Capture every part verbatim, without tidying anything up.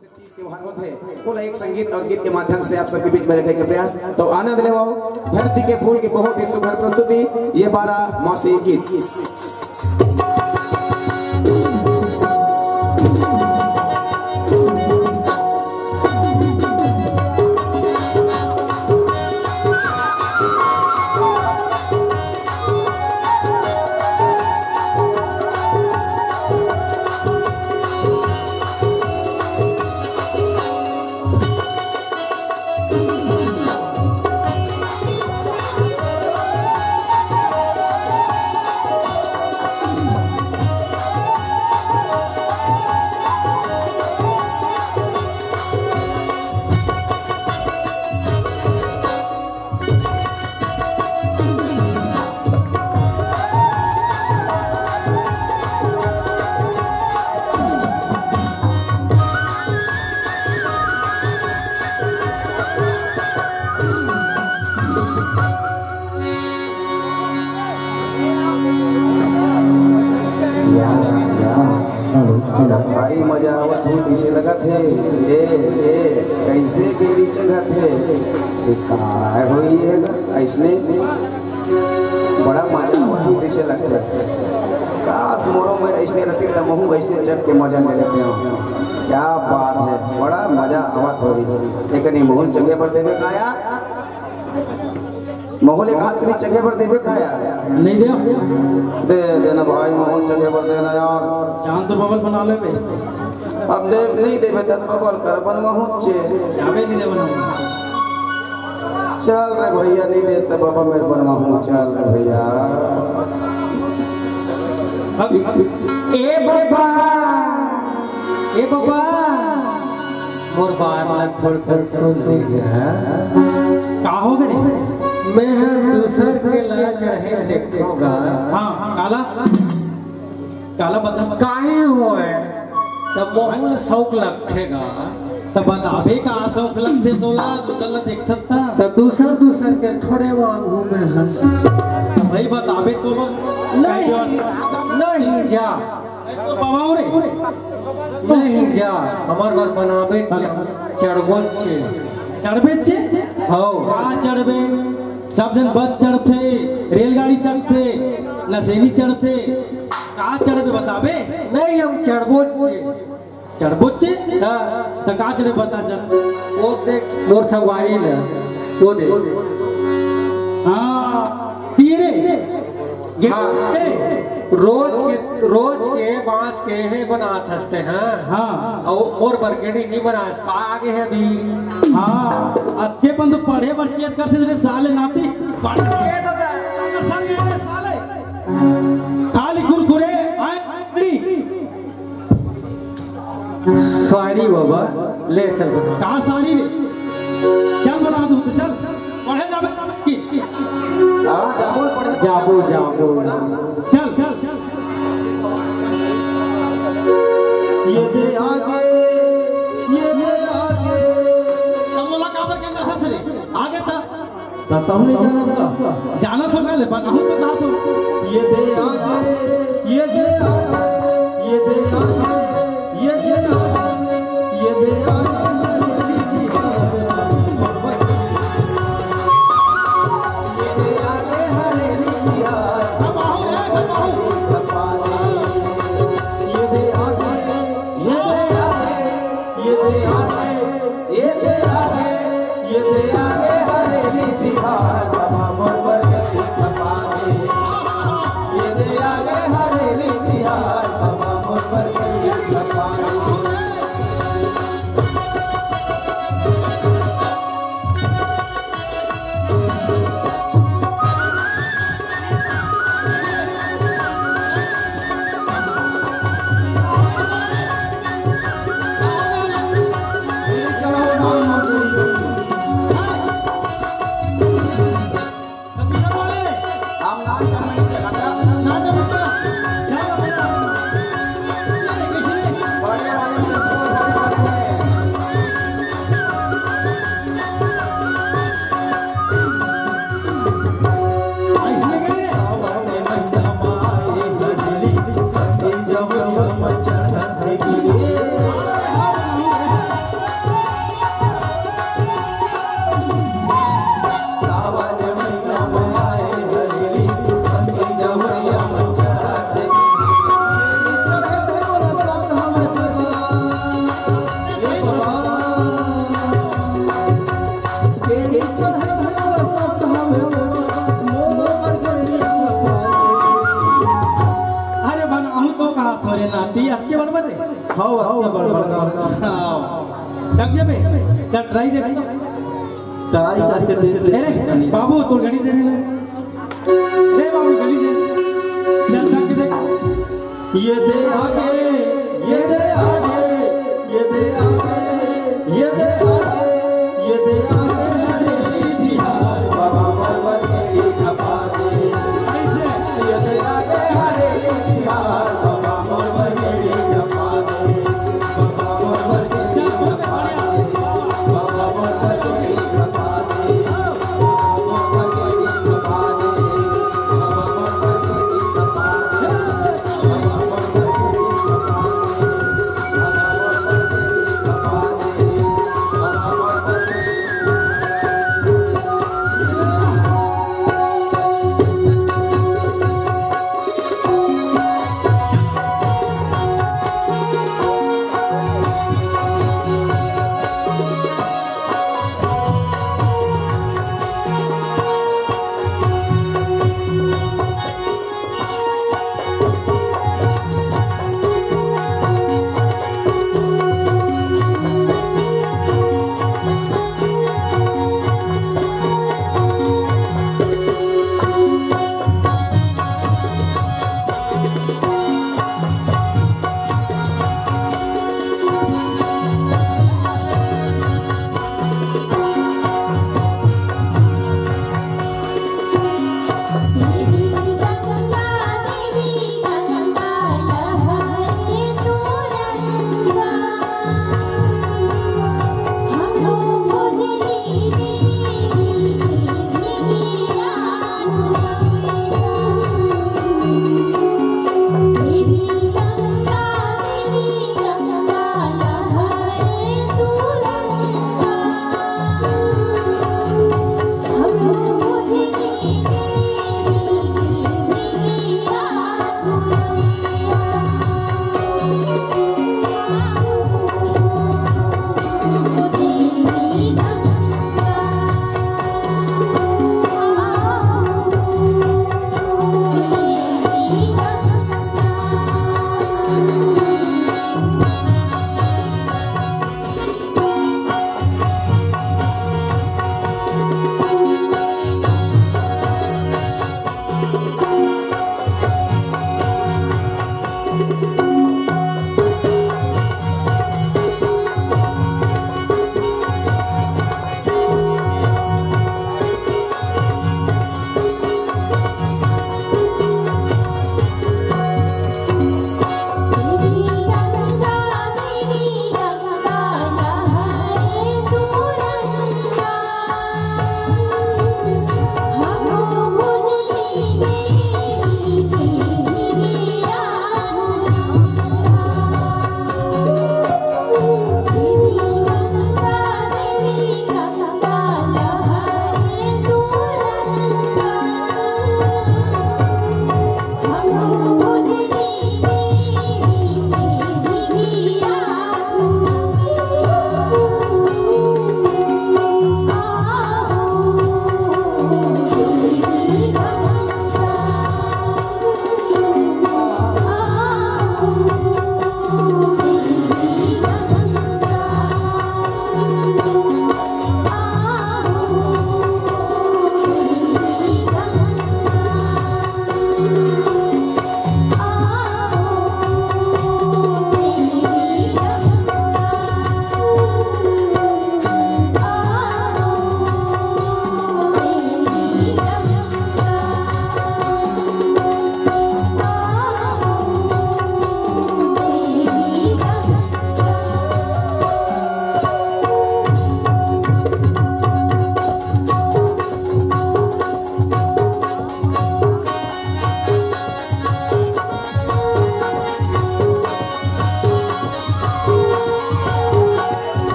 तीज त्योहार होथे, ओला एक संगीत और गीत के माध्यम से आप सबके बीच में रखे के प्रयास। तो आनंद लेवाओ धरती के फूल की बहुत ही सुघर प्रस्तुति, ये बारा मासी गीत। भाई, मजा आवत हे, कइसे लगत हे? ए, ए, कइसे गेड़ी चघत हे? ए, काय होई हे गा? अइसने बड़ा मजा आवत हे, कइसे लगत हे? काश, मोरो में अइसने रहती, त महूँ अइसने चढ़ के मजा ले लेते हो। क्या बात है, बड़ा मजा आवत होही। एकनी महूँ ल चघे बर देबे का यार? महूँ ल एक हाथ कनी चघे बर देबे का यार? नहीं दे। दे देना भाई, महूँ ल चघे बर देना यार। जान तो बबल बना लेबे। अब दे, नहीं देबे त बबल कर बनवाहूँ चे। जाबे नहीं दे बनवाहूँ। चल रे भैया, नहीं दे त बबल मेर बनवाहूँ। चल रे भैया। अब ए बाबा, ए बाबा, मोर बात ला थोड़ थोड़ सुन ले गा। का हो गे? मैं ह दूसर के ला चढ़े देखों गा। हाँ, काला? काला बता। काहे होय? त मोहू ल शौक लगथे गा। त बताबे का शौक लगथे तोला, दूसर ला देखथस त? त दूसर, दूसर के थोड़े मांगहूँ मैं ह। भाई बताबे तो बर। नहीं, नहीं जा। तो बाबा रे। नहीं जा, हमर बर बनाबे चढ़बोच चे। चढ़बेच चे? हौ। का चढ़बे? सब झन बस चढ़थे, रेलगाड़ी चढ़थे, नसेनी चढ़थे, का चढ़बे बताबे? नहीं, हम चढ़बोच चे। चढ़बोच चे? हाँ। त का चढ़बे बता चल। वो देख, मोर संगवारी ल, वो देख। हाँ, पीरे। हाँ। ए। रोज के, रोज के बांस के हे बनात हस ते, हाँ। हाँ। अउ मोर बर गेड़ी नहीं बनास, का आगे हे अभी? हाँ, अतके पन तो पढ़े बर चेत करथे रे साले नाती। पढ़ के तो संग हे रे साले। खाली कुरकुरे, आए, बीड़ी। Sorry बाबा, ले चल बना। का sorry रे? चल बना तू, चल। पढ़े जाबे की? हाँ, जाबो, पढ़े। जाबो, जाबो। चल, चल। ये दे आगे, ये दे आगे। त मोला काबर कहना था सरे? आगे था। त तब नहीं जानस का? जानत हो का ले, बनाहूँ तो कहा तो। ये दे आगे, ये दे आगे, ये दे आगे, ये दे आगे, ये दे आगे, हरे बिहार। ये दे आगे, हरे बिहार। ये दे आगे, ये दे आगे, ये दे आगे। ये दे आगे, ये दे आगे हरेली तिहार, बाबा मोर बर के छपा दे। ये दे आगे हरेली तिहार, बाबा मोर बर के छपा दे। हव, अतका बड़ बड़का। हव। थक जाबे? चल, try दे। Try करके देख ले। अरे, बाबू, तोर घड़ी दे रे। रे बाबू, घड़ी दे। चल, थक के देख। ये दे आगे, ये दे आगे, ये दे आगे, ये दे आगे, ये दे आगे, हरेली तिहार, बाबा मोर बर बीड़ी थपा दे। ऐसे, ये दे आगे, हरेली तिहार, बाबा मोर बर बीड़ी थपा दे। बाबा मोर बर बीड़ी थपा दे। बाबा मोर बर बीड़ी थपा दे।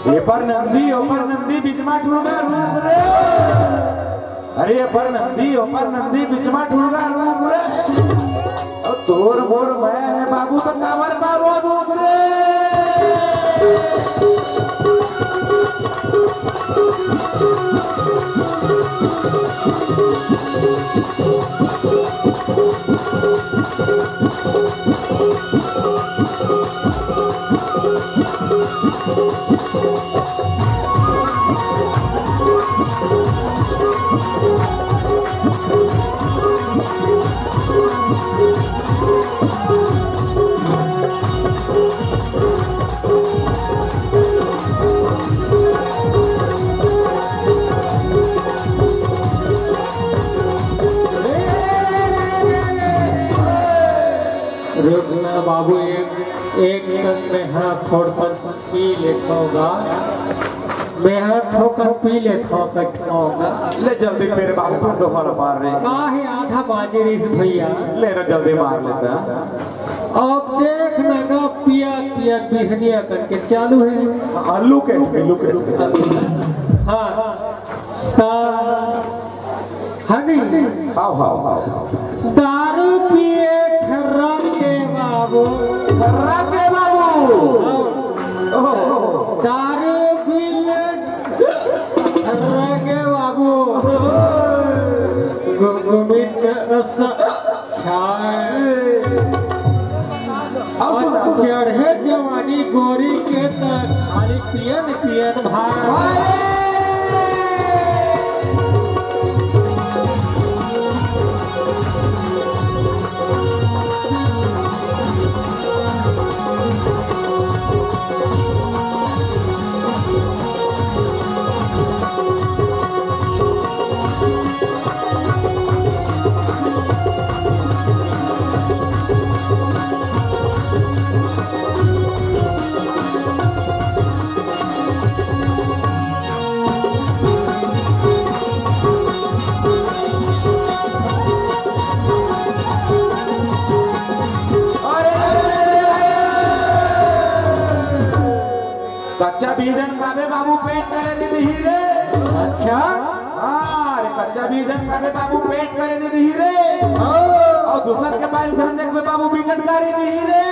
ए पर नंदी, ओ पर नंदी, बीच मा ठुलगा रूख रे। अरे ए पर नंदी, ओ पर नंदी, बीच मा ठुलगा रूख रे। अउ तोर मोर मैं हे बाबू, त काबर पारो रूख रे। रुक ना बाबू, एक, एक कन मेहा थोड़कन पी लेथव गा। मेहा थोकन पी लेथव, कटथव गा। ले जल्दी फेर बाबू, तू दोहरा मार रे। का हे, आधा बाजे रहिस भैया। ले ना जल्दी मार लेता। अब देख ना गा, पियत पियत बिहनिया करके चालू हे। आलू के, आलू के। हाँ, हाँ। ता हनी। हाव, हाव, हाव। दारू पिए ठर्रा के बाबू। ठर्रा के बाबू। हाव। ओहो। दारू पिए ठर्रा के बाबू। गुमगुमित अस छाए। अब सुन, अब सुन। चढ़े जवानी गोरी के त खाली पियन पियन भाई। कच्चा बीजन खाबे बाबू, पेट करे दे दिही रे। अच्छा। हाँ, अरे कच्चा बीजन खाबे बाबू, पेट करे दे दिही रे। हाँ। अउ दूसर के बाल झन देखबे बाबू, बिकट करे दिही रे।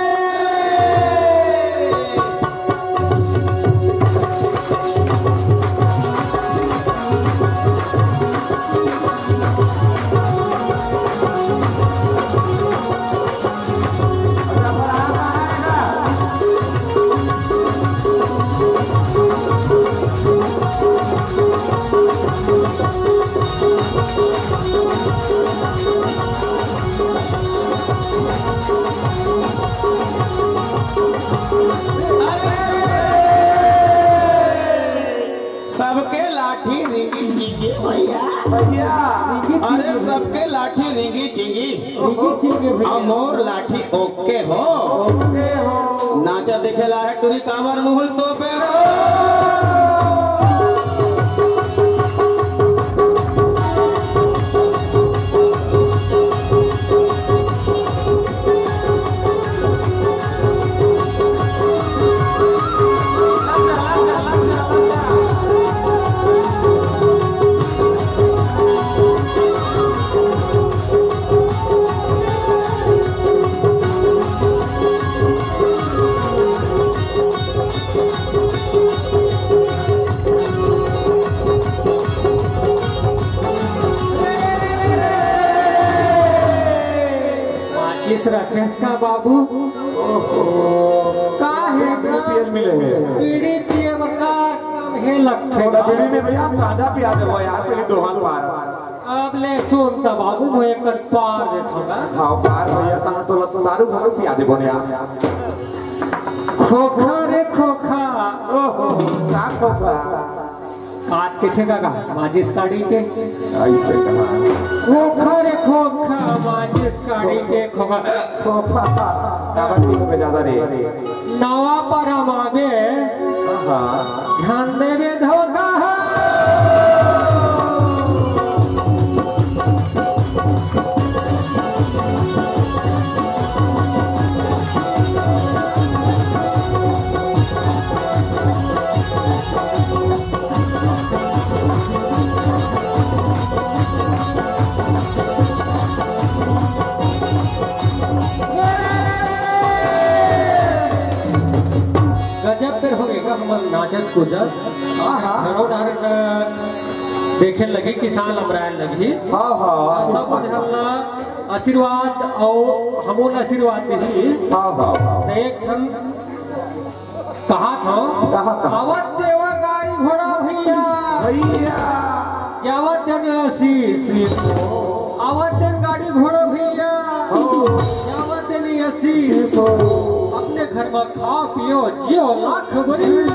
सबके लाठी रिंगी चिंगी भैया। भैया। अरे सबके लाठी रिंगी चिंगी। रिंगी चिंगी भैया। अउ मोर लाठी ओके हो। ओके हो। नाचा देखे ला हे टूरी काबर मुहुल तोपे हो। माचिस रखेस का बाबू? ओहो। का हे? बीड़ी पियल मिले हे। बीड़ी पिए बर का कम हे लगथे? थोड़ा बीड़ी में भैया, हम गांजा पिया देबो यार, पहले दोहन पार। अब ले सुन त बाबू, मैं एक पार देथव ना। हाँ, पार भैया, तहां तो लत दारू घलो पिया देबो ने यार। खोखा रे खोखा। ओहो, का खोखा? आज के ठेका का माचिस काड़ी के। ऐसे कहा। खोखा रे खोखा, माचिस काड़ी के खोखा। खोखा, काबर पीक में ज्यादा रे। नवा परम आबे, हाँ। ध्यान देबे धोखा। गुजर। हाँ, हाँ। घरों डहर देखे लगही, किसान लमराए लगही। हाँ, हाँ, हाँ। सब मन ह आशीर्वाद अउ हमन ला आशीर्वाद दिही। हाँ, हाँ, हाँ। त एक ठन कहा था, कहा था। आवत देवा गाड़ी घोड़ा भैया। भैया। जावत देन आशीष। आशीष। आवत देन गाड़ी घोड़ा भैया। हो। जावत देन आशीष। आशीष हो। अपने घर में खा पियो, जियो लाख बरी।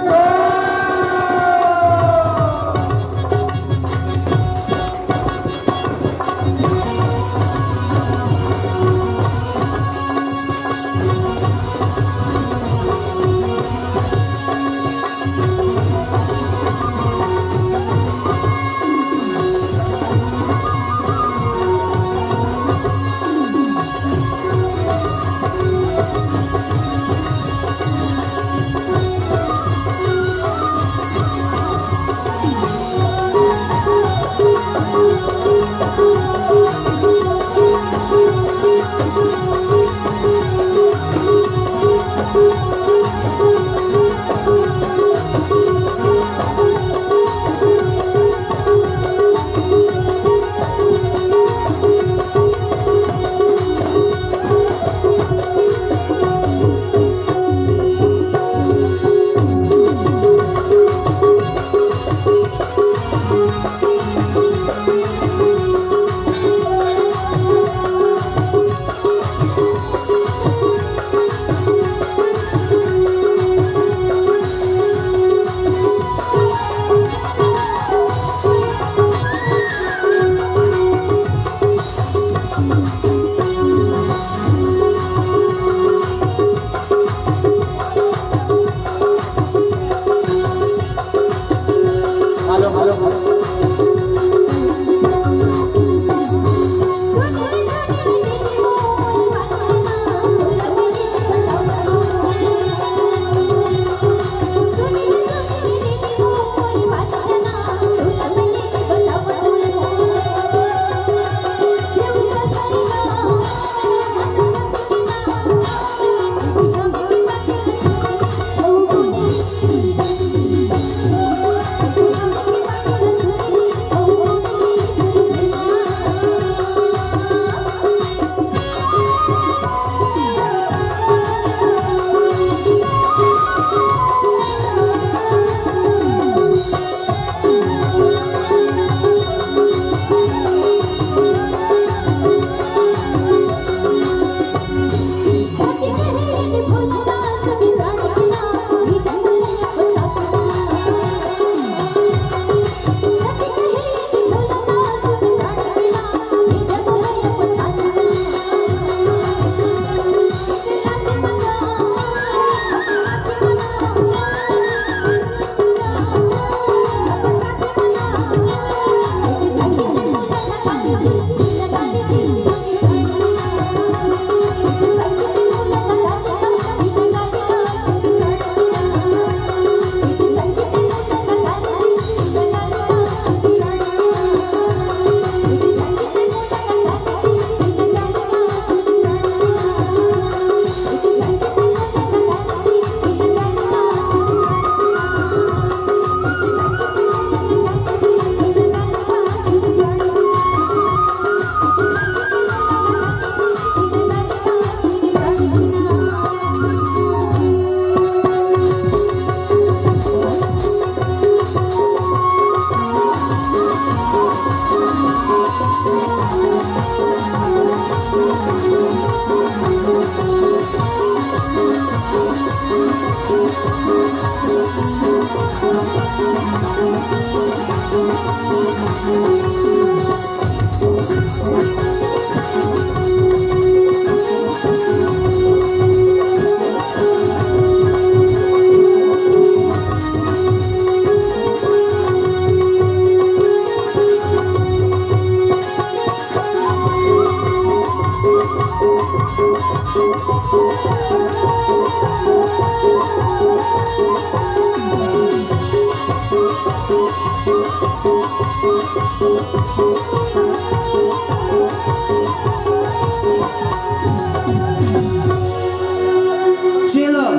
चलो,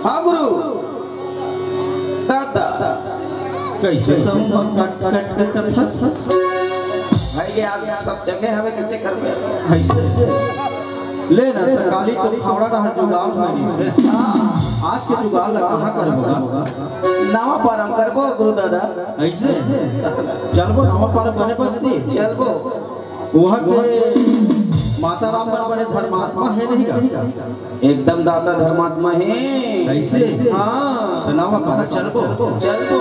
हमरू दादा कइसे तब कट कट कट कट। भाई, ये आज सब जगह हवे, कइसे करबे? कइसे? ले ना, त काली तो फावड़ा डहर जुगाड़ होय रहिसे। आज के जुगाड़ ला कहाँ करबो गा? नवा पारम करबो गुरु दादा। कइसे? चलबो नवा पारम बने बस्ती। चलबो। वहाँ के माता राम मन बड़े धर्मात्मा हे नहीं गा? एकदम दाता धर्मात्मा हे। कइसे? हाँ। त नवा पारा चलबो। चलबो।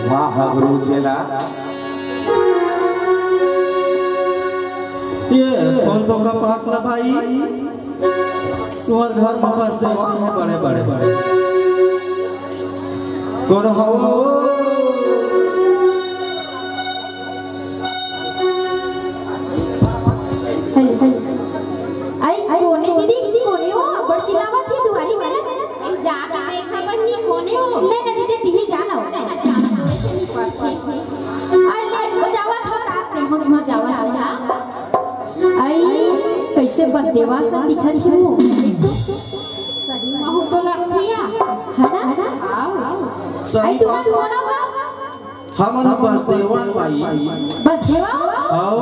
वाह गुरु चेला। ये खोल तो कपाट ना भाई, तुम्हार घर में बस देवा है बड़े बड़े बड़े। कौन हवो? Hello, hello. आई, कोने दीदी, कोने हो? अब्बड़ चिल्लावत ही दुआरी में। आई, जाके देखा बन्नी, कोने हो? ले ना दीदी, तिही जाना हो। ले ना, जाना तो ऐसे नहीं पड़ते थे। आई, ले, वो जावा था, तात दे, हम वहाँ जावा था। आई, कइसे बस देवा सा दिखत ही हो? एक तो सही महू तो लगत है, है ना? आओ। आई, तुम्हार कोना बा? हमन ह बसदेवन बाई। बसदेवा? हव।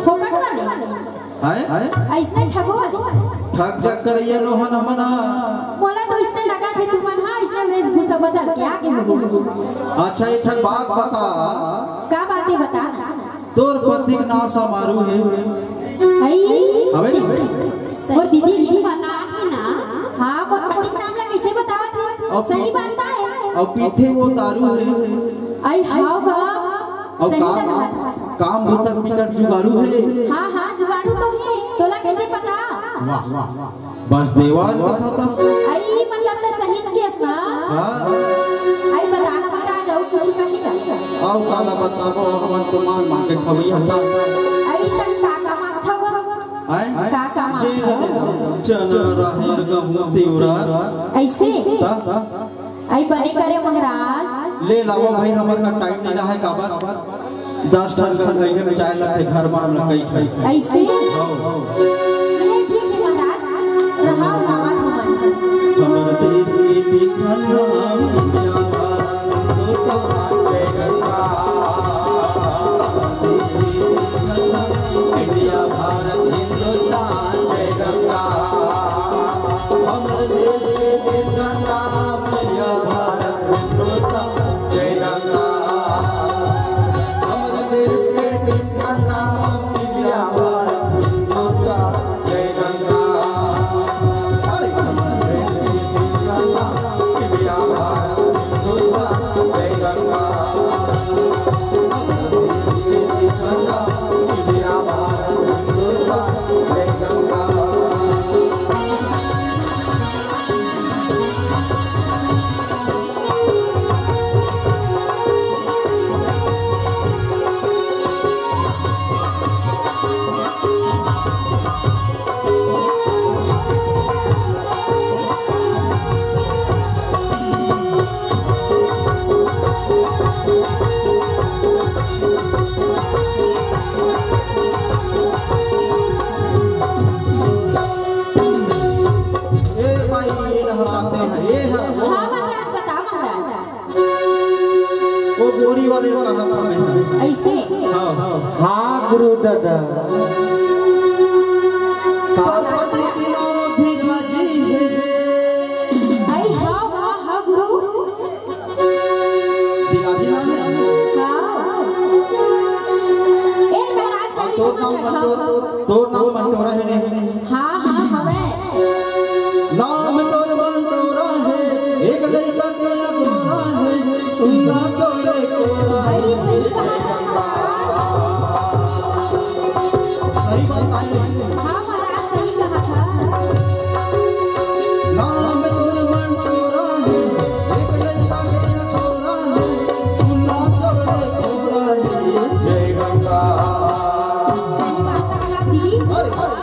फोकट वाले? हैं? अइसने ठगो वाले? ठग जग करइया लोहन हमन ह। मोला तो अइसने लगत हे तुमन ह अइसने वेशभूषा बदल के आगे हो। अच्छा, एक ठन बात बता। का बात हे बता? तोर पति के नाम समारू हे। अई। हवे ना? मोर दीदी के बता ना। हाँ, मोर पति के नाम ला कइसे बतावत हे? अउ सही पी-, बात हे। अउ पीथे वो दारू हे। अई, हाव गा। अउ सही काम, बात हे। काम बुता बिकट जुगाड़ू हे। हाँ, हाँ, जुगाड़ू तो हे। तोला कइसे पता? वाह, वाह, वाह। बसदेवन कथव तब। अई, मतलब त सहीच केस ना। हाँ। अई, बता ना महाराज, अउ कुछ कही का? अउ काला बताबो, हमन तो मांग मांग के खवई हता। अई, तन का का मांगथव? हैं? का का मांगथव? चना, राहेर, गहूं, तिवरा। अइसे? त? अई, बने करे महाराज। ले लावा भाई, हमर का टाइम नइ रहय काबर। दस ठन घर गइहे में जाए लगथे, घर मा हमला कई ठन। अइसे? हव। ले ठीक हे महाराज, रहा लावत हवन। हमर देश के तीन ठन नाम, इंडिया, भारत, हिंदुस्तान, जय गंगा। हमर देश के तीन ठन नाम, इंडिया, भारत, हिंदुस्तान, जय गंगा। हमर देश के तीन ठन नाम, इंडिया, भारत, हिंदुस्तान, जय गंगा। हमर देश के तीन ठन नाम, इंडिया, भारत, हिंदुस्तान, जय गंगा। अरे, हमर देश के तीन ठन नाम, इंडिया, भारत, हिंदुस्तान, जय गंगा। हमर देश के तीन ठन नाम, इंडिया, भारत, हिंदुस्तान, जय गंगा। ए भाई, ये ना हटाते हैं, ये है वो। हाँ महाराज, बता महाराज। वो गोरी वाले का हाथ में है। अइसे? हाँ। हाँ गुरु दादा। पार्वती की नाम भी राजी है। अई हाँ, हाँ, हाँ गुरु। बिराजी नाम है। हाँ। ए महाराज, अउ काली तोर नाम मंटोरा, तोर नाम मंटोरा हे नहीं? हाँ, हाँ, हवे। नाम तोर मंटोरा हे, एक लइका के अगोरा हे, सुनना तोरे कोरा हे। अरे, सही कहा था। सही बात हे। हाँ, महाराज, सही कहा था। नाम तोर मंटोरा हे, एक लइका के अगोरा हे, सुनना तोरे कोरा हे। जय गंगा। सही बात कहा दीदी। अरे, अरे।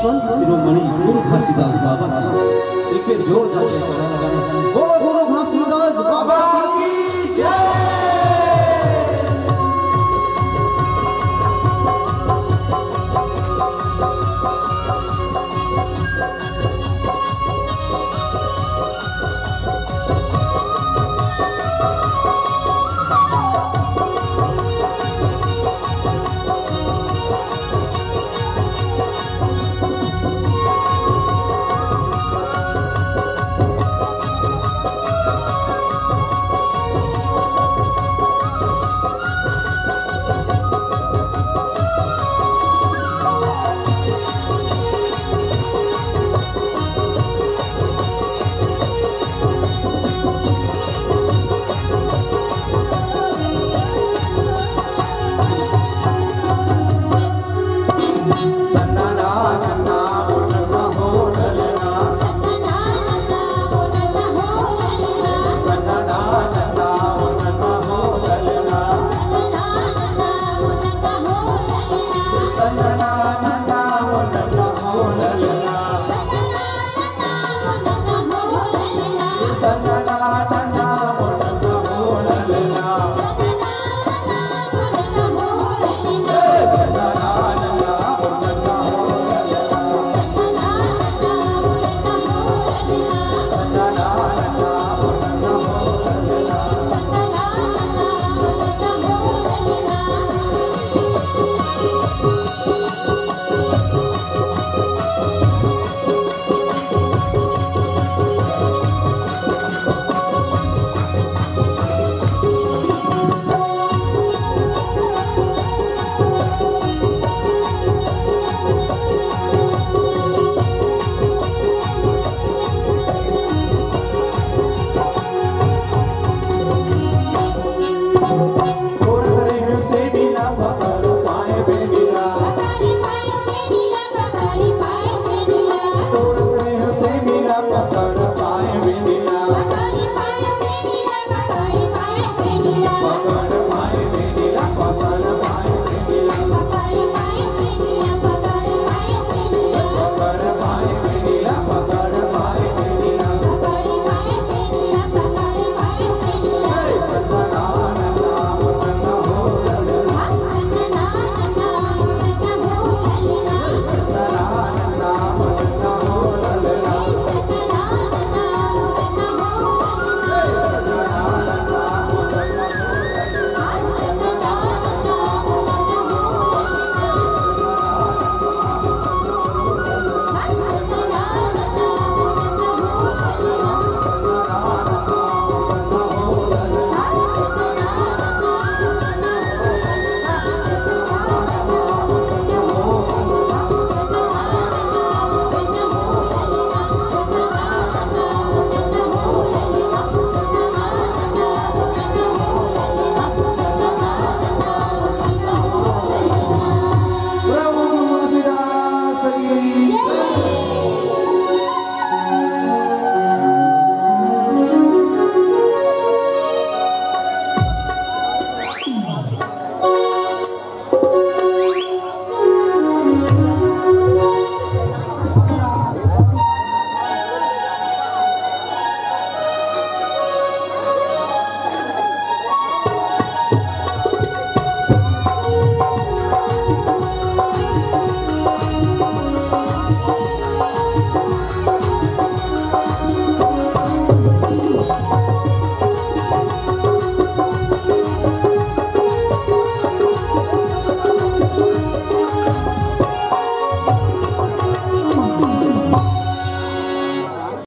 संत शिरोमणि गुरु घासीदास बाबा का एक जोरदार जयकारा लगाना। बोलो गुरु घासीदास बाबा की जय।